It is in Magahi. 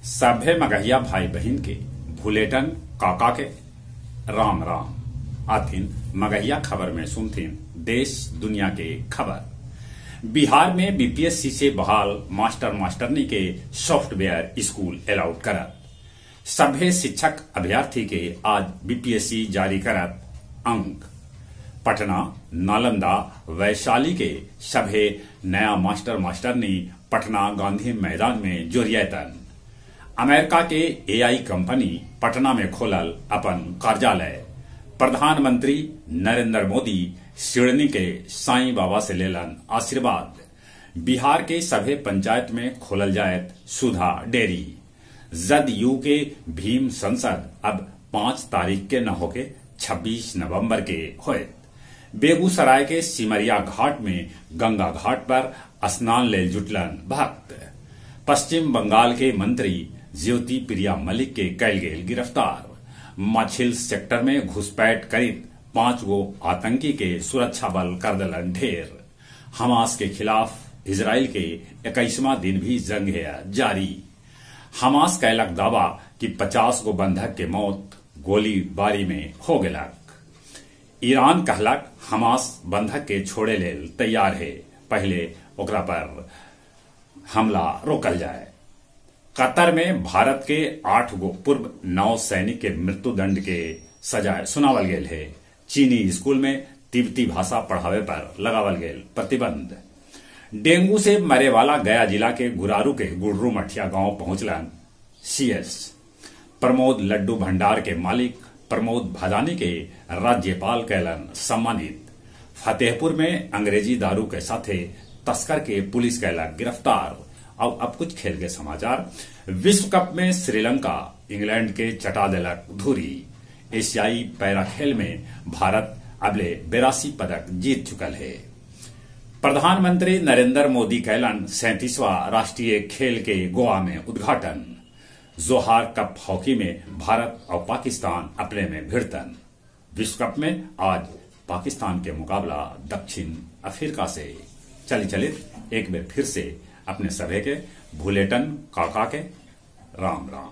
सभे मगहिया भाई बहिन के भुलेटन काका के राम राम। आथिन मगहिया खबर में सुनथिन देश दुनिया के खबर। बिहार में बीपीएससी से बहाल मास्टर मास्टरनी के सॉफ्टवेयर स्कूल अलाउड करत। सभे शिक्षक अभ्यर्थी के आज बीपीएससी जारी करत अंक। पटना, नालंदा, वैशाली के सभे नया मास्टर मास्टरनी पटना गांधी मैदान में जोरियतन। अमेरिका के एआई कंपनी पटना में खोलल अपन कार्यालय। प्रधानमंत्री नरेंद्र मोदी सिडनी के साईं बाबा से लेलन आशीर्वाद। बिहार के सभे पंचायत में खोलल जायत सुधा डेयरी। जदयू के भीम संसद अब 5 तारीख के न होके 26 नवंबर के होयत। बेगूसराय के सिमरिया घाट में गंगा घाट पर स्नान ले जुटलन भक्त। पश्चिम बंगाल के मंत्री ज्योति प्रिया मलिक के कैल गेल गिरफ्तार। माछिल सेक्टर में घुसपैठ करीब 5 गो आतंकी के सुरक्षा बल कर दलन ढेर। हमास के खिलाफ इजराइल के 21वां दिन भी जंग है जारी। हमास कैलक दावा कि 50 गो बंधक के मौत गोलीबारी में हो गलक। ईरान कहलक हमास बंधक के छोड़े लेल तैयार है, पहले ओकरा पर हमला रोकल जाए। कतर में भारत के 8 गो पूर्व नौ सैनिक के मृत्युदंड के सजाए सुनावल गेल है। चीनी स्कूल में तिब्बती भाषा पढ़ावे पर लगावल गेल प्रतिबंध। डेंगू से मरे वाला गया जिला के गुरारू के गुड़रू मठिया गांव पहुंचलन सीएस। प्रमोद लड्डू भंडार के मालिक प्रमोद भदानी के राज्यपाल कैलन सम्मानित। फतेहपुर में अंग्रेजी दारू के साथे तस्कर के पुलिस कैलक गिरफ्तार। अब कुछ खेल के समाचार। विश्व कप में श्रीलंका इंग्लैंड के चटा देलक धूरी। एशियाई पैरा खेल में भारत अबले 82 पदक जीत चुकल है। प्रधानमंत्री नरेंद्र मोदी कैलन 37वां राष्ट्रीय खेल के गोवा में उद्घाटन। जोहार कप हॉकी में भारत और पाकिस्तान अपने में भिड़तन। विश्व कप में आज पाकिस्तान के मुकाबला दक्षिण अफ्रीका से। चली चलित एक बार फिर से अपने सभे के भुलेटन काका के राम राम।